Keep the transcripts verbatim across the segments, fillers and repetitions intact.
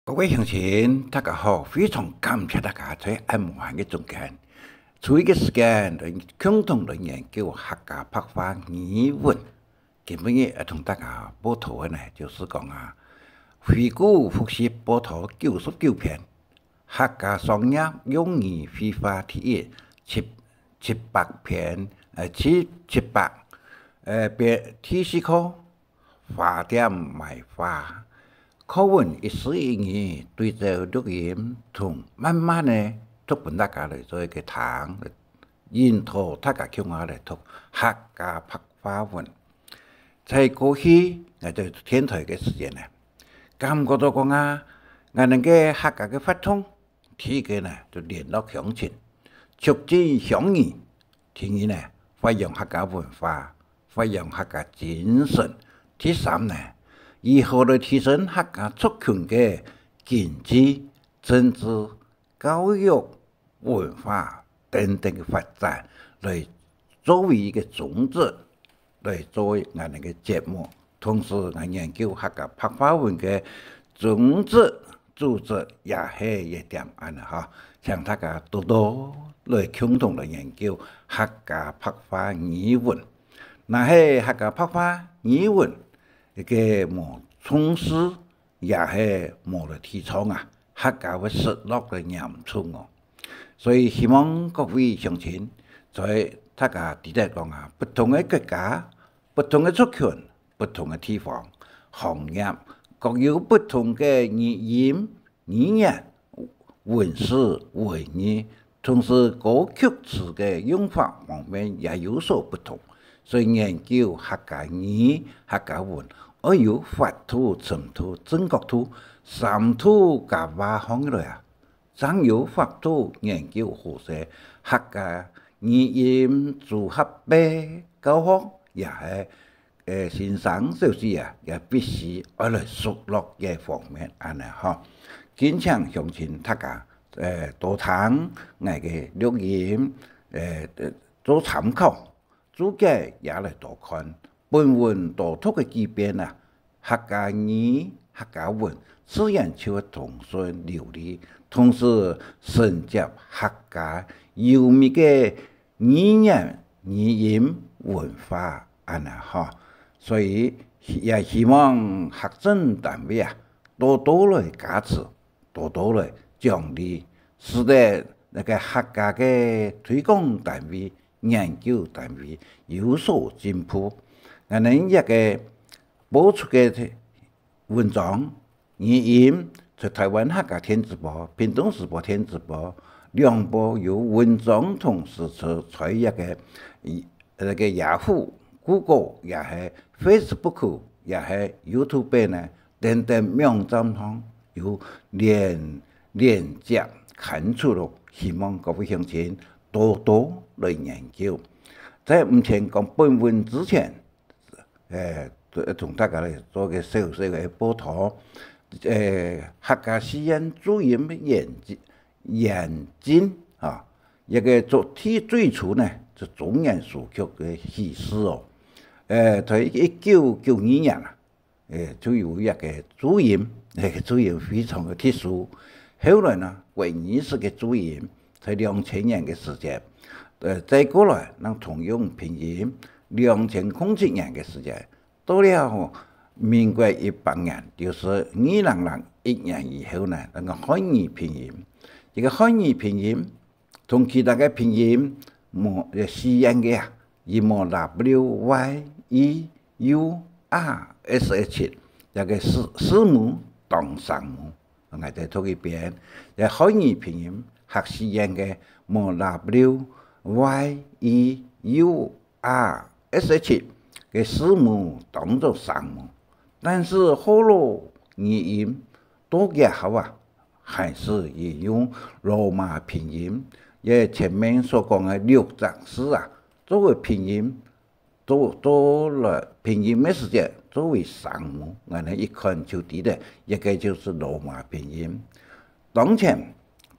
各位鄉親，大家好，非常感謝大家在恁無閒个中間，抽一个時間來共同來研究客家白話語文。今晡日愛同大家報導个呢，就係講啊，回顧復習報導九十九篇，客家商業用語會話第一，七，七百篇，呃，七，七百，呃，篇，第四課， 花店賣花。課文一字一語對照錄音同慢慢个讀分大家來做一个聽，引導大家共下來讀客家白話文。在過去，𠊎在電台个時間呢，感覺到講啊，𠊎等个客家个活動 第一个呢，就聯絡鄉親，促進鄉誼。第二呢，發揚客家文化，發揚客家精神。第三呢，如何來提升客家族群个經濟、政治、教育、文化等等个發展，來作為一个宗旨， 來作為𠊎等个節目。同時，𠊎研究客家白話文个宗旨、主旨也係一點恁呢哈，請大家多多來共同來研究客家白話語文。若係客家白話語文，一个無重視， 也係無來提倡啊，客家會失落个嚴重哦。所以希望各位鄉親，在大家知得講啊，不同个國家、不同个族群、不同个地方、行業，各有不同个語音、語言、文字、文藝，同時歌曲詞个用法方面也有所不同。 所以研究客家語、客家文，愛有闊度、深度、正確度，三度加畫項來啊，正有法度研究好勢客家語音組合个教學，也係，呃，先生小姐啊，也必須愛來熟絡个方面恁呢吼。敬請鄉親大家，呃，多聽𠊎个錄音，呃，做參考。 自家也來多看，本文多讀个幾遍啊，客家語、客家文，自然就會通順流利，同時承接客家優美个語言、語音、文化恁呢吼。所以也希望客政單位啊，多多來加持， 多多來獎勵，使得該个客家个推廣單位、研究單位有所進步。𠊎等這个播出个文章、語音，在台灣客家電子報、屏東時報電子報，兩報有文章同時在，在這个，呃，該个Yahoo、Google也係Facebook也係YouTube呢， 等等網站項有連，連接刊出咯，希望各位鄉親多多來研究。在毋曾講本文之前，呃，同大家來做个小小个報導。呃，客家四縣注音演進，演進啊，這个最，最初呢，係中原書局个起始哦。呃，在一九九二年啊， 誒，就有一个注音，該个注音非常个特殊。後來呢，國語式个注音在兩千年个時節，呃，再過來，正通用拼音，兩千空七年个時節，到了民國一百年，就係二零零一年以後呢，該个漢語拼音，這个漢語拼音 同其他个拼音無，呃，四縣个啊，佢無W Y E U R S H，這个字，字母當聲母。𠊎再讀一遍，這漢語拼音客四縣个無W Y E U R S H个字母當做聲母，但是學老語音到這下啊， 還係佢用羅馬拼音，這前面所講个六隻字啊，作為拼音，做，做來拼音个時節，作為聲母，𠊎等一看就知得，這个就係羅馬拼音。當前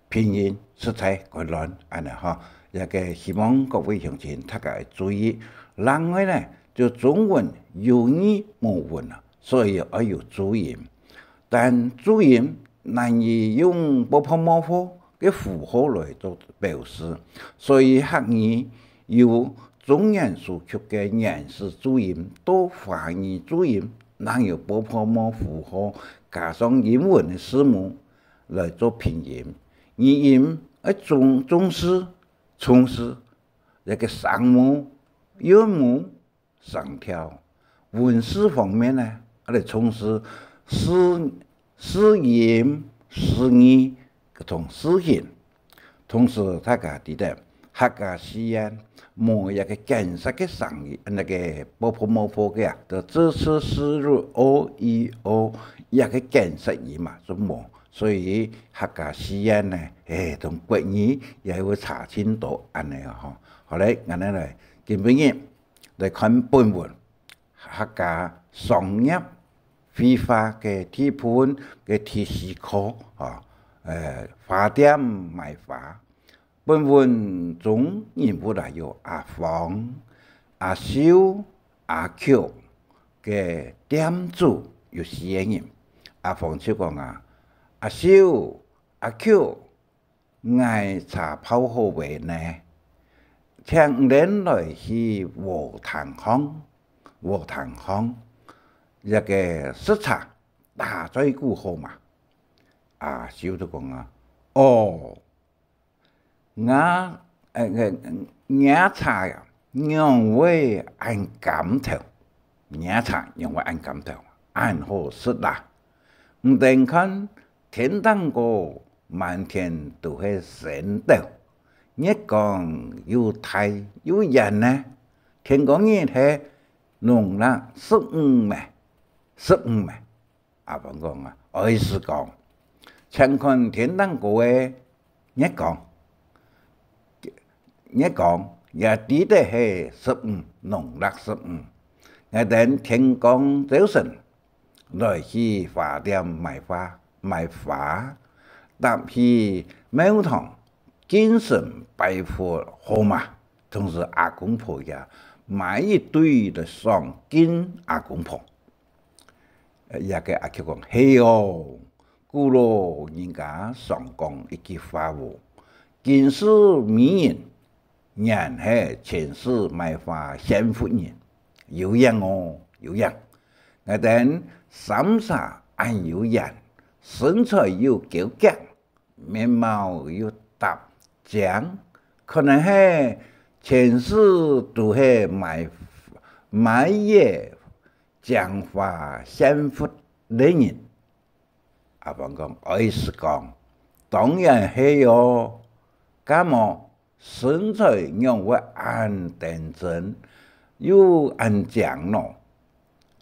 拼音實在較亂，恁呢吼，這个希望各位鄉親大家愛注意。另外呢，就中文有語無文啊，所以愛有注音。但注音難以用泡泡冒號个符號來做表示，所以客語由中原書局个原始注音到華語注音，正有泡泡冒符號加上英文个字母來做拼音。語音愛重，重視，重視這个聲母、韻母、 聲調。文字方面呢，啊，來重視字，字音、字義同字形。同時，大家知得，客家四縣無一个簡式个聲音，該个泡泡冒號个啊，就z、c、s、r、o、i、o，一个簡式音嘛，就無。所以客家四縣呢，欸，同國語也有差盡多恁呢吼。好咧，𠊎等來，今晡日 來看本文，客家商業會話个第一部分个第四課，吼，呃，花店賣花。本文中人物啊有阿芳、阿秀、阿菊个店主有四个人。阿芳就講啊：「阿秀、阿菊， 𠊎茶泡好未呢？請你等來去禾埕巷，禾埕巷，這个食茶打嘴鼓好嗎？」阿秀就講啊：「哦，𠊎，呃，呃，若茶呀，仰會恁柑頭？若茶仰會恁柑頭？恁好食啦！你等看， 天頂高滿天都係星斗，月光又大又圓呢。天光日係農曆十五咩？十五咩？」阿芳講啊：「愛死講，請看天頂高个月光。月光也知得係十五，農曆十五。𠊎等天光朝晨， 來去花店買花，買花，搭去廟堂敬神拜佛好嗎？」同時阿公婆也買一堆來賞敬阿公婆。呃，這个阿菊講：「係哦，古老人家常講一句話哦：今世美人， 原係前世賣花獻佛人，有影哦，有影。𠊎等三儕恁有緣，身材又姣遽，面貌又搭靚，可能係前世都係賣，賣野靚花獻佛个人。」阿芳講：「愛死講，當然係哦，敢無？ 身材仰會恁端正，又恁靚呢？」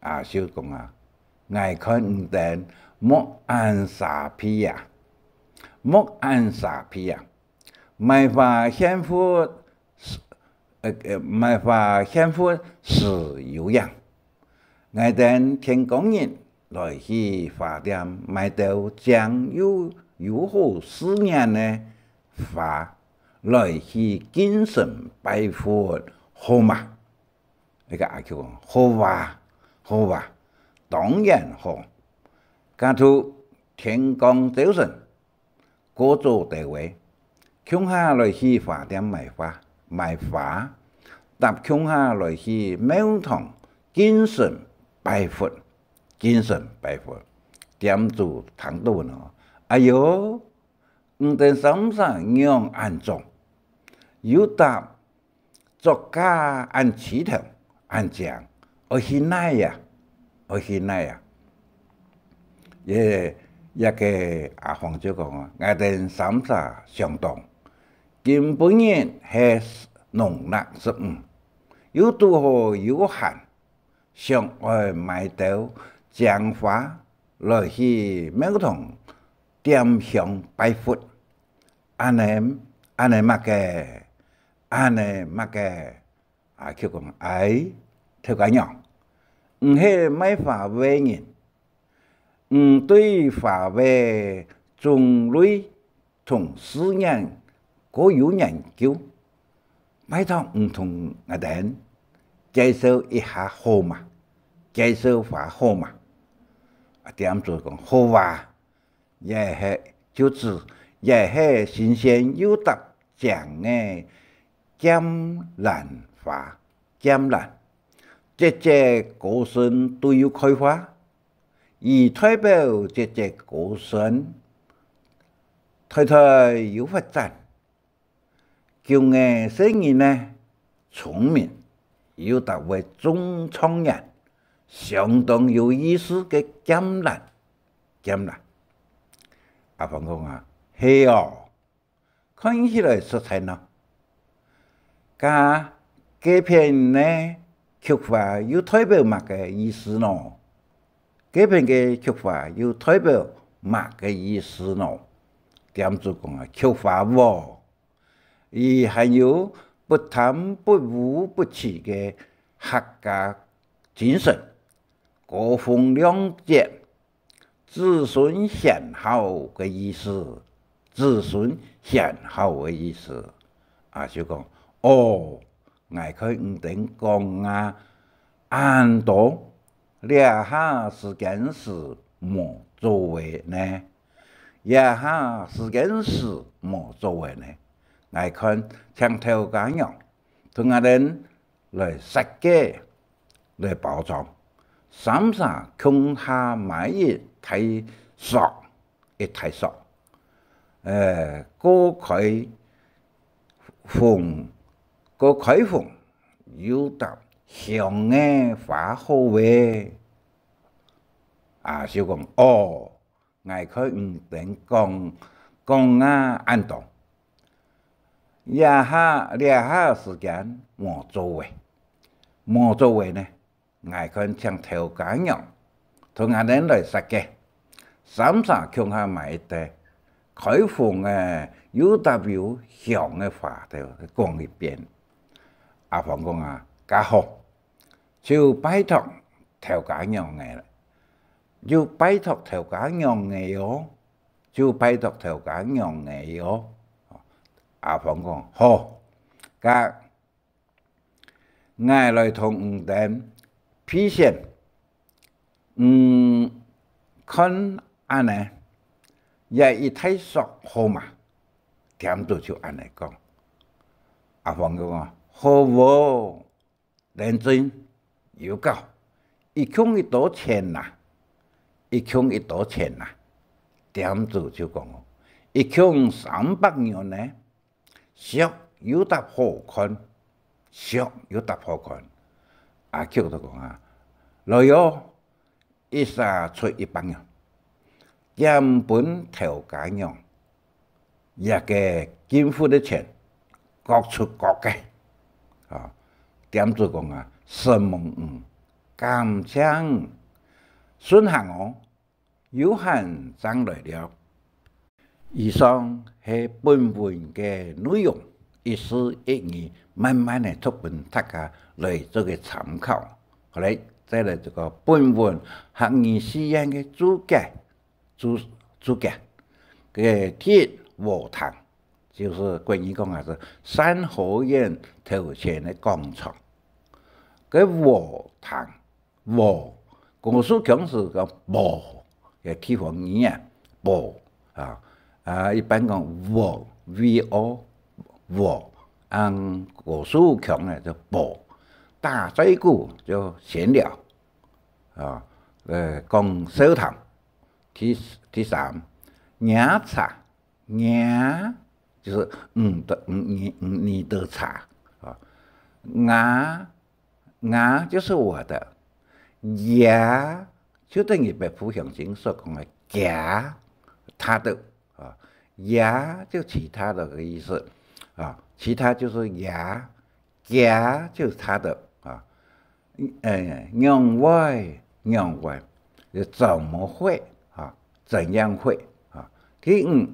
阿秀講啊：「𠊎看你等莫恁沙鼻啊，莫恁沙鼻啊！賣花獻佛，呃，呃，賣花獻佛係有影。 𠊎等天光日來去花店買兜靚又，又好勢眼个花，來去敬神拜佛，好嗎？」該个阿菊講：「好啊，好啊，當然好。」該就天光朝晨， 過早兜仔，共下來去花店買花，買花，搭共下來去廟堂敬神拜佛，敬神拜佛。店主聽到呢：「哎喲，你等三儕仰恁壯，又搭 著甲恁齊頭，恁靚，愛去哪啊？愛去哪啊？」這，這个阿芳就講啊：「𠊎等三儕相當，今晡日係農曆十五，又堵好有閒，想愛買兜靚花來去廟堂點香拜佛。」「恁呢，恁呢麼个？恁呢麼个？」阿菊講：「哎，頭家娘，你係賣花个人，你對花个種類同字眼較有研究，拜託你同𠊎等介紹一下好嗎？介紹花好嗎？」啊，店主講：「好啊，也係，就指也係新鮮又搭靚个劍蘭花，劍蘭，節節歌聲都有開花，以代表節節歌聲，代代有發展。 弓个細人呢，聰明，又搭會種狀元，相當有意思个劍蘭，劍蘭。阿芳講啊：「係哦，看起來實在呢。該，該片个菊花又代表麼个意思呢？該片个菊花又代表麼个意思呢？」店主講啊：「菊花哦， 佢含有不貪不污不取个客家精神，歌風亮節，子孫賢孝个意思，子孫賢孝个意思。」阿秀講：「哦，𠊎看你等講啊，恁多，這下時間時無做為呢？這下時間時無做為呢？𠊎看請頭家娘同𠊎等來設計，來包裝，三儕共下買一大束，一大束，呃，過開封，過開封，又搭香个花好未？」阿秀講：「哦， 𠊎看你等講，講啊恁多，這下，這下時間無做為，無做為呢，𠊎看請頭家娘同𠊎等來設計，三儕共下買一垤，開封个又搭有香个花，就講一遍。」阿芳講啊：「較好。」 就拜託頭家娘仔了，就拜託頭家娘仔哦，就拜託頭家娘仔哦。」阿芳講：「好，該𠊎來同你等批選，嗯，看恁呢，這一大束好嗎？」店主就恁呢講。阿芳就講：「好哦。」 認真有搞，一共幾多錢吶？一共幾多錢吶？店主就講：「一共三百銀呢，俗又搭好看，俗又搭好看。」阿菊就講啊：「來喲， 一儕出一百銀，兼分頭家娘，這個進貨个錢，各出各个。」啊，店主講啊：「承蒙你，感謝你，順行哦，有閒正來尞。」 以上係本文个內容，一字一語，慢慢个讀分大家來做個參考。好嘞，再來這個本文客語四縣个註解，註，註解。个第一，禾埕，就係國語講啊，係三合院頭前个廣場。个禾埕， 禾，高樹腔係講禾，个地方語言，禾啊，啊，一般講禾，V O，禾，恁高樹腔个就禾，打嘴鼓就閒聊，啊，呃，講笑談。第，第三，若茶，若就係你的，你，你，你的茶啊，吾 吾就係我的，也就等於北部鄉親所講个厥，他的啊，也就其他的个意思啊，其他就係也，厥就係他的啊。呃，仰會，仰會，就怎麼會啊？ 怎樣會啊？第五，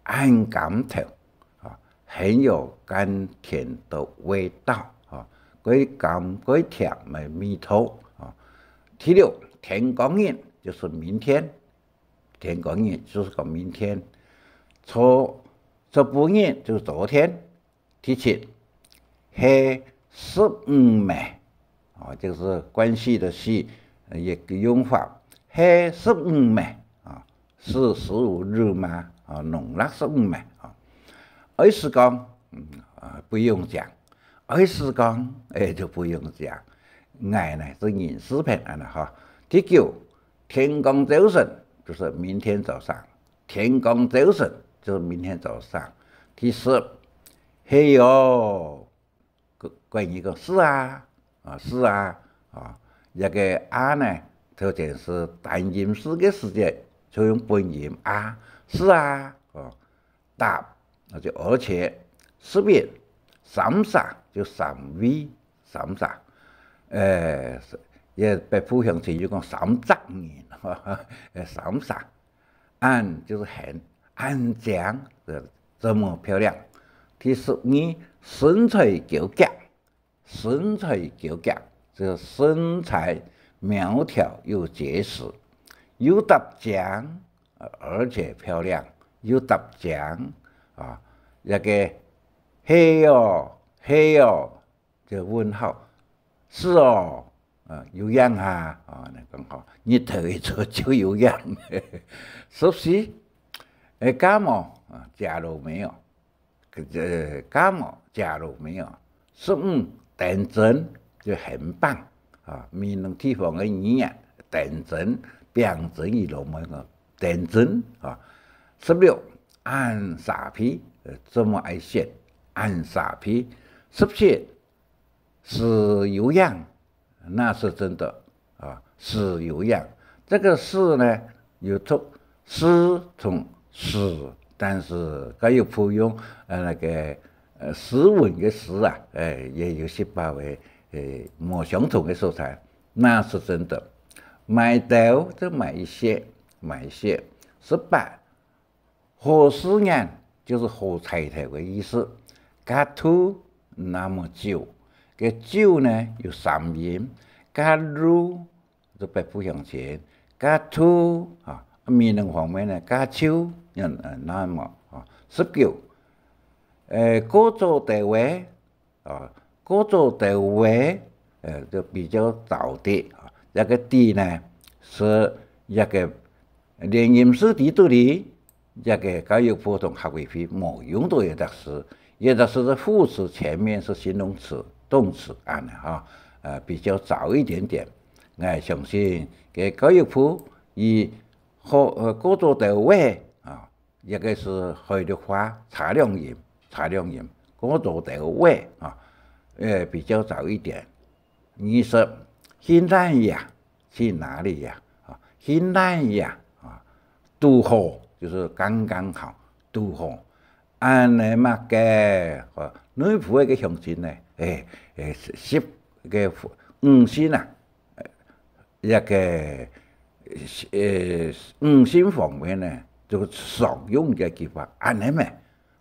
恁柑頭啊，很有甘甜的味道啊，該柑該甜个味道啊。第六，天光日就係明天，天光日就係講明天。昨，昨晡日就係昨天。 第七，係十五咩，啊，就係關係的係，呃，一個用法，係十五咩，啊，食，食無肉嘛，啊，農曆十五嘛，啊。愛食講，嗯，啊，不用講。愛食講，哎，就不用講。𠊎呢，係人事篇恁呢哈。第九，天光朝晨，就是明天早上。天光朝晨，就是明天早上。第十，係哦，國，國語講，是啊，啊，是啊，啊，這个啊呢，頭前係單音字个時節，就用本音啊，是啊，哦，答，啊，就而且，十一，三儕，就三位，三儕。呃，也北部鄉親就講三隻人，呃，三儕。恁就是很，恁靚，呃，這麼漂亮。第十二，身材姣遽，身材姣遽，這身材苗條又結實，又搭靚，呃，而且漂亮，又搭靚，啊，這个，係哦，係哦，這問號，是哦，啊，有影哈，啊，你講吼，日頭一出就有影。十四，哎，感冒，啊，加了沒有？呃，感冒加了沒有？十五，當真，就很棒，啊，閩南地方个語言，當真，表示佢老妹个，當真，啊。十六，恁沙鼻，呃，這麼愛笑，恁沙鼻。十七， 係有影，那是真的，啊，係有影。這个係呢，有讀係同係，但是教育部用，呃，那个，呃，斯文个斯啊，哎，也有些把握，哎，無相同个所在，那是真的。買兜就買一些，買一些。十八， 好事人，就係好彩頭个意思。加度，那麼久，个久呢，有三音，加入，就北部鄉親，加度，啊，閩南方面呢，加就，嗯，呃，那麼，啊，十九，呃，過早兜仔， 啊，過早兜仔，呃，就比較早的，啊，這个的呢，係這个連音字底肚裡，這个教育部同客委會無用到這隻字，這隻字个副詞前面係形容詞、動詞恁呢哈，呃，比較早一點點。𠊎相信，个教育部以好，呃，過早兜仔，啊， 這个係海陸話，差兩音，差兩音，過早兜仔，啊，呃，比較早一點。二十，去哪呀？去哪裡呀？啊，去哪呀？啊，堵好，就係剛剛好，堵好。恁呢麼个，啊，內埔个鄉親呢，哎，哎，十个五姓啊， 這个，呃，五姓方面呢，就常用个句話，恁呢咩？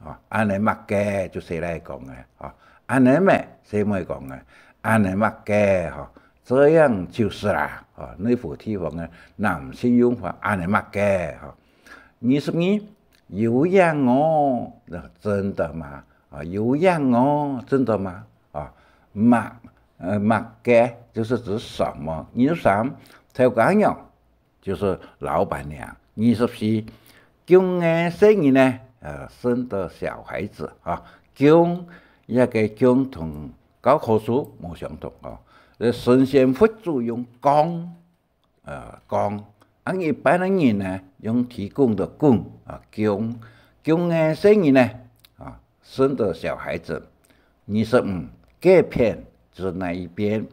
啊，恁呢麼个就細倈講个，啊，恁呢咩，細妹講个，恁呢麼个，吼，這樣就是啦，啊，內埔地方个男性用法，恁呢麼个，吼。二十二，有影哦，真的嗎？啊，有影哦，真的嗎？啊，麼，呃，麼个，就係指什麼。二十三，頭家娘，就係老闆娘。二十四，降个細人呢，呃，生的小孩子啊，降，這个降同教科書無相同哦。呃，神仙佛祖用降， 呃，降。啊，一般个人呢，用提供的供，啊，供。供个細人呢，啊，生的小孩子。二十五，該片，指哪一邊？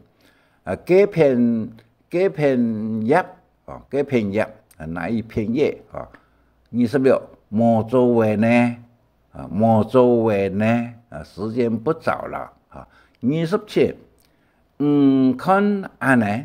啊，該片，該片葉，啊，該片葉，啊，哪一片葉，啊。二十六，無做位呢，啊，無做位呢，啊，時間不早了，啊。二十七， 你看恁呢，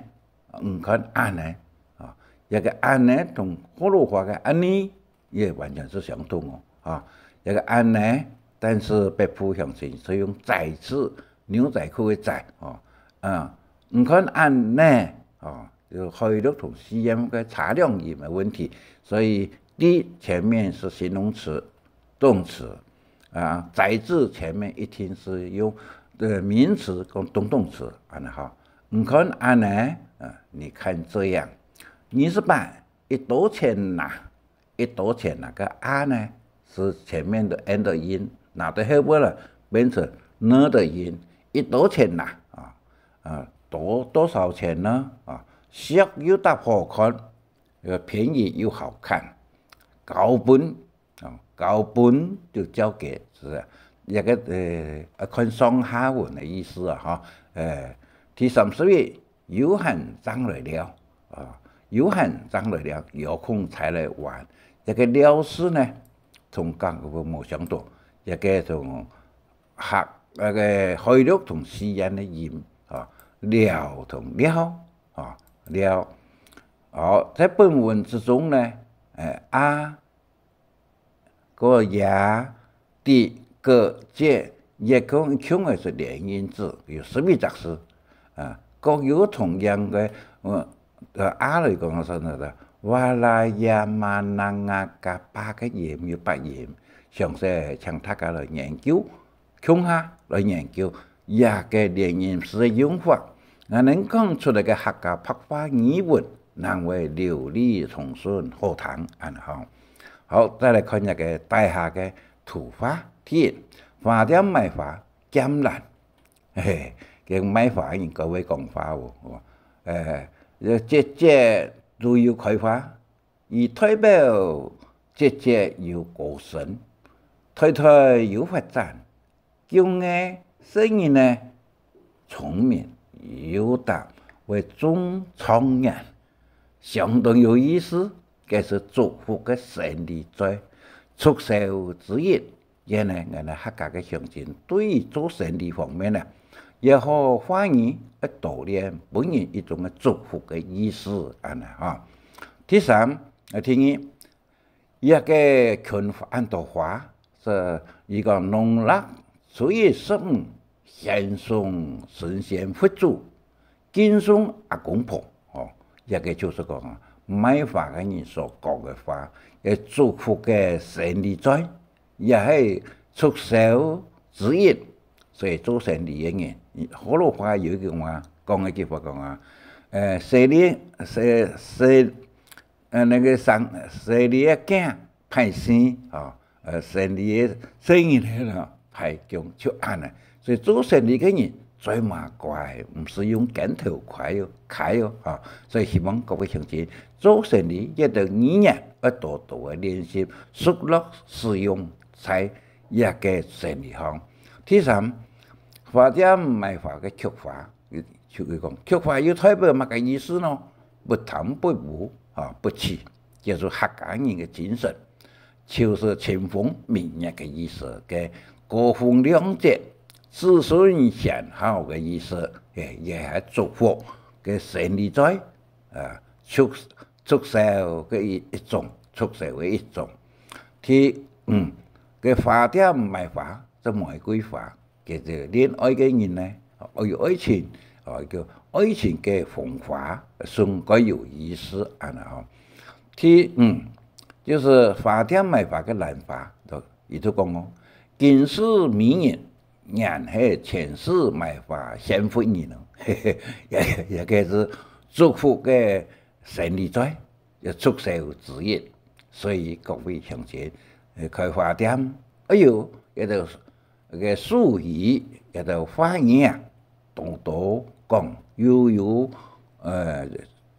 你看恁呢，啊，這个恁呢同學老話个恁呢也完全係相同哦，啊，這个恁呢，但是北部鄉親係用窄字，牛仔褲个窄，哦，啊，你看恁呢，哦，就海陸同四縣个差兩音个問題，所以的前面係形容詞， 動詞，啊，窄字前面一定係用，呃，名詞講動動詞，恁呢哈。你看恁呢，啊，你看這樣。二十八，一多錢拿，一多錢哪个啊呢，是前面的n的音，拿到後背了，變成呢的音，一多錢哪，啊，啊，多，多少錢呢？啊，俗又搭好看，呃，便宜又好看，交分，啊，交分就交给，是不是？一个，呃，要看上下文的意思啊，哈。呃，第三十一，有閒正來尞，啊，有閒正來尞，有空才來玩。這个尞字呢，同講个無相同，這个同客，那个海陸同四縣个音，啊，尞同尞，啊，尞。好，在本文之中呢，呃，啊，个也、的、个、个，也共，共个是連音字，有十一隻字，啊，各有同樣个，呃，呃，啊來講是那个，哇啦呀嘛那啊嘎巴个音有八音，詳細請大家來研究。 共下來研究這个連音字个用法，𠊎等講出來个客家白話語文，正會流利通順好聽，恁呢吼。好，再來看這个底下个圖畫。第一，花店賣花，劍蘭。嘿嘿，該賣花个人較會講話哦，哦。呃，這節節都有開花， 佢代表節節有高升，代代有發展，降个細人呢，聰明又當會中狀元，相當有意思，該是祝福个生理在，促銷之一。 原來𠊎等客家个鄉親對於做生理方面呢，也好話語愛多練，分人一種个祝福个意思，恁呢吼。第三，啊，第二，這个群花恁多花，係佢講農曆初一十五，獻送神仙佛祖， 敬送阿公婆，吼，這个就係講啊，賣花个人所講个話，个祝福个生理在，也係促銷之一。所以做生理个人，學老話有一句話，講一句話講啊，呃，生理，生，生，呃，那个生，生理个囝， 歹勢，吼，呃，生理个生意个人歹降，就恁呢。所以做生理个人最嘛乖，毋使用肩頭開哦，開哦，吼。所以希望各位鄉親做生理，這个語言愛多多个練習，熟絡使用在這个生理上。第三，花店賣花个菊花， 就佢講，菊花又代表麼个意思呢？不貪不污，啊，不取，就係客家人个精神，就係清風明月个意思，个高風亮節，子孫賢孝个意思，誒，也係祝福个生理在，啊，促，促銷个一，一種，促銷个一種。第五，个花店賣花，係玫瑰花。 个這个戀愛个人呢，愛有愛情，哦，叫愛情个風花，算較有意思恁呢吼。第五，就係花店賣花个蘭花，就，佢就講哦，今世美人，原係前世賣花先分人哦。嘿嘿，也，也个係祝福个生理在，也促銷之一。所以各位鄉親，呃，開花店，哎喲，這个 个術語，這个話語啊，當多講，又有，呃，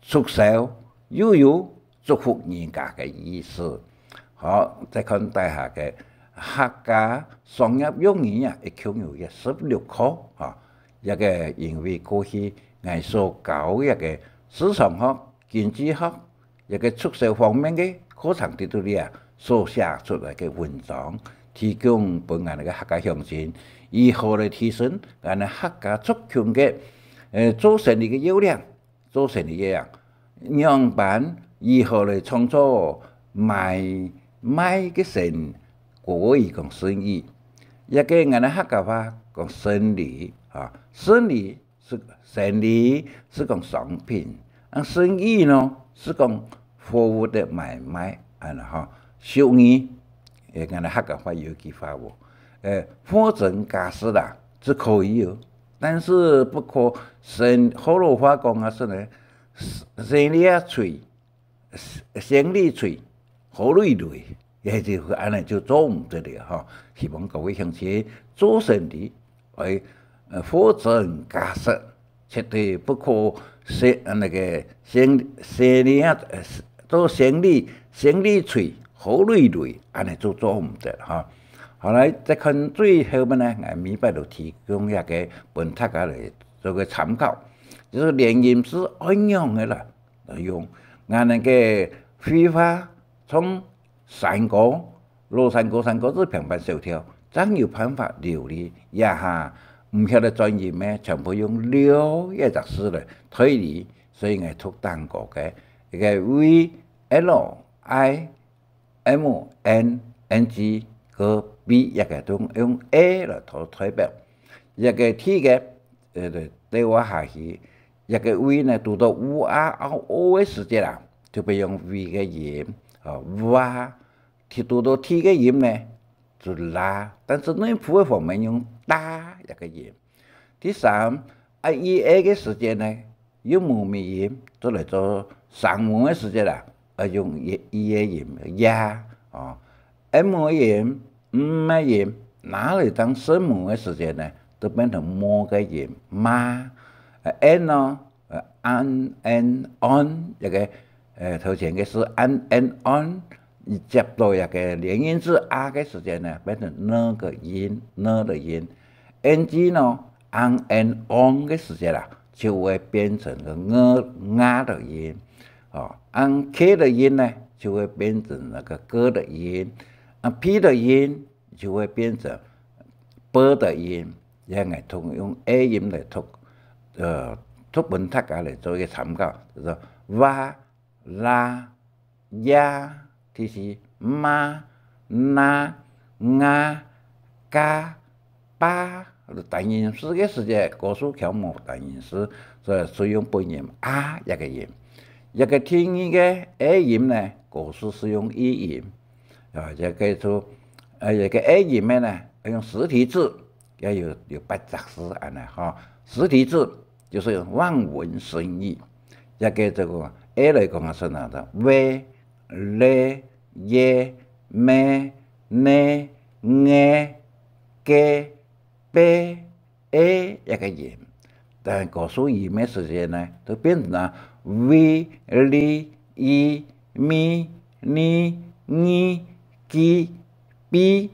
促銷，又有祝福人家个意思。好，再看底下个客家商業用語啊，一共有个十六課，哈，這个因為過去𠊎所教這个市場學、經濟學， 一个促銷方面个課程裡肚裡啊，所寫出來个文章，提供分𠊎等个客家鄉親，如何來提升𠊎等客家族群个，呃，做生理个要領，做生理个啊，仰般如何來創造買賣个生，國語講生意，也个𠊎等客家話講生理啊，生理 係生理，係講商品。啊，生意呢，係講貨物个買賣，恁呢吼。俗語，誒，𠊎等客家話有一句話哦，誒，貨真價實啊，係可以哦，但是不可生，學老話講啊，係呢，生理啊，喙， 生理喙，好累累，也就恁呢就做毋得了吼。希望各位鄉親做生理，愛，呃，貨真價實，絕對不可生，呃，那個生，生理啊，呃，做生理，生理嘴，好累累，恁呢就做毋得吼。好來，再看最後面呢，𠊎每擺都提供一個分大家來做個參考，就係連音字愛仰个啦。 用𠊎等个廢話，從山歌、老山歌、山歌仔平板小調，正有辦法流利。這下毋曉得轉音个，全部用六這隻字來推理，所以𠊎讀單歌个，一個V、L、I、 M、N、N G、G、B，這個都用A來做代表。這個T个，呃，對，對話下去，這個V呢，堵到U、A、O个時節啊，就會用V个音，啊，哇，T堵到T个音呢，就啦，但是內埔个方面用噠這個音。 第三，啊，E、A个時節呢，用母尾音，做來做聲母个時節啦，啊，用E、E个音，呀，哦。M个音、M个音，拿來當聲母个時節呢，就變成M个音，嘛。啊，N哦，呃，an、an、on，這個，呃，頭前个係an、an、on，接到這個連音字A个時節呢，變成N个音，N个音。 N G呢，ang、en、ong个時節啦，就會變成个ng、nga的音。哦，ang、k的音呢，就會變成那個g的音。啊，p的音就會變成p的音。也𠊎讀用A音來讀，呃，讀分大家來做一個參考，就係va、la、ya，第四，ma、na、nga、ka、pa。單音字个時節，高樹腔無單音字，所以使用本音a這個音。這個第二個A音呢，高樹係用E音。啊，這個就，呃，這個A音个呢，用實體字，也有，有八隻字恁呢，吼。實體字 就係望文生義。這個，這個A來講啊，係哪个？ve、le、ye、me、ne、nge、ke、pe、e這個音。但高樹音个時節呢，就變成了vi、li、i、mi、ni、ngi、ki、pi。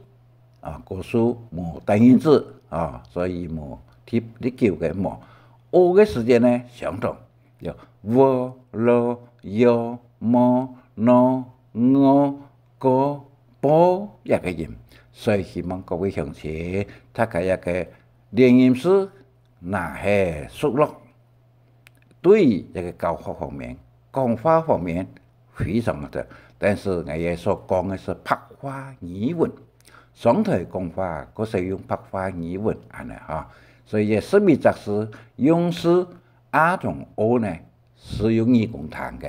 啊，高樹無單音字啊，所以無第，第九個無。O个時節呢，相同，有vo、lo、yo、mo、no、ngo、ko、po這個音。所以希望各位鄉親，大家這個連音字若係熟絡，對於這個教學方面、講話方面非常个，但是𠊎也所講个係白話語文。上台講話，確實用白話語文恁呢哈。所以這十一隻字用字 a同o呢，係用耳公聽个。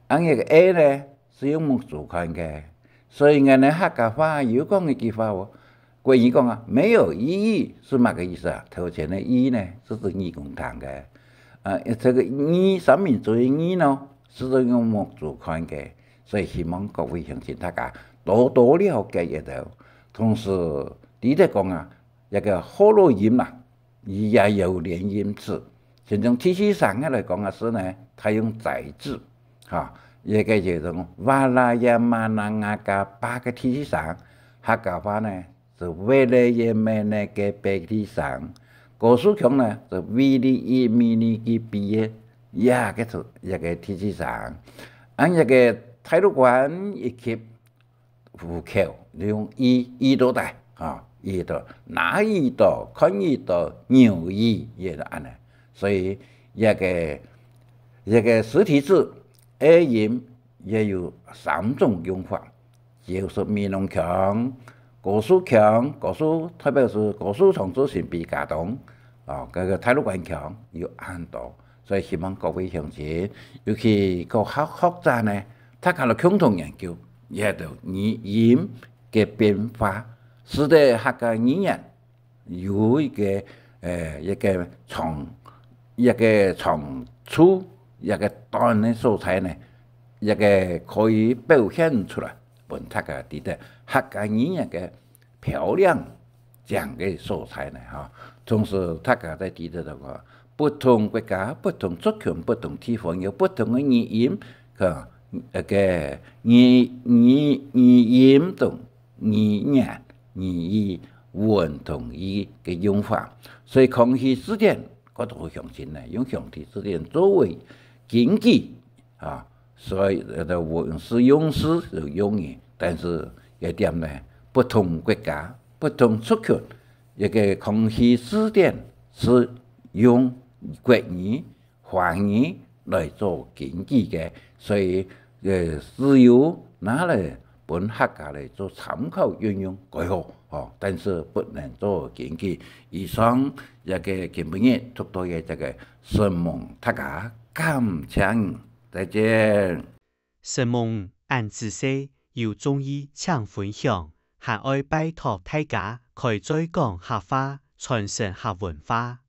恁呢个A呢，係用目珠看个。所以𠊎等客家話有講一句話哦，國語講啊，沒有意義，係麼个意思啊？頭前个i呢，係指耳公聽个。啊，這個二，三民主義二呢，係指用目珠看个。所以希望各位鄉親大家多多了解一下。同時，記得講啊，這個學老音啊， 佢也有連音字。像種第四聲个來講啊，係呢，佢用齋字，哈，這個就係講，va、la、ya、ma、na、nga、ka、pa个第四聲，客家話呢，係ve、le、ye、me、ne、ke、pe第四聲。高樹腔呢，係vi、li、i、mi、ni、ki、pi个，ya个字，這個第四聲。恁這個大陸縣以及 湖口，你用i，i到底，哈，i到，拿i到，看i到，扭i，也係恁呢。所以這個，這個實體字，A音也有三種用法，就係美濃腔、高樹腔，高樹，特別係高樹、長治、新埤、佳冬，哦，這個大陸縣腔有恁多。 所以希望各位鄉親，尤其各學，學者呢，大家來共同研究這兜語音个變化，使得客家語言有一個，呃，一個長，一個長處，一個短个所在呢，一个可以表現出來，分大家知得客家語言个漂亮靚个所在呢，吼。同時大家在知得个，不同國家、不同族群、不同地方有不同个語音，个，个語，語，語音同語言、語義、文同義个用法。所以康熙字典，我都相信呢，用康熙字典作為根據，啊，所以，呃，文字用字有用語，但是一點呢，不同國家、不同族群，一个康熙字典是用國語、華語來做根據个，所以，呃，只有拿來分客家來做參考運用，蓋好，吼，但是不能做根據。以上這个今晡日讀到个這个承蒙大家，感謝你，再見。承蒙恁仔細，有中意請分享，還愛拜託大家開嘴講客話，傳承客文化。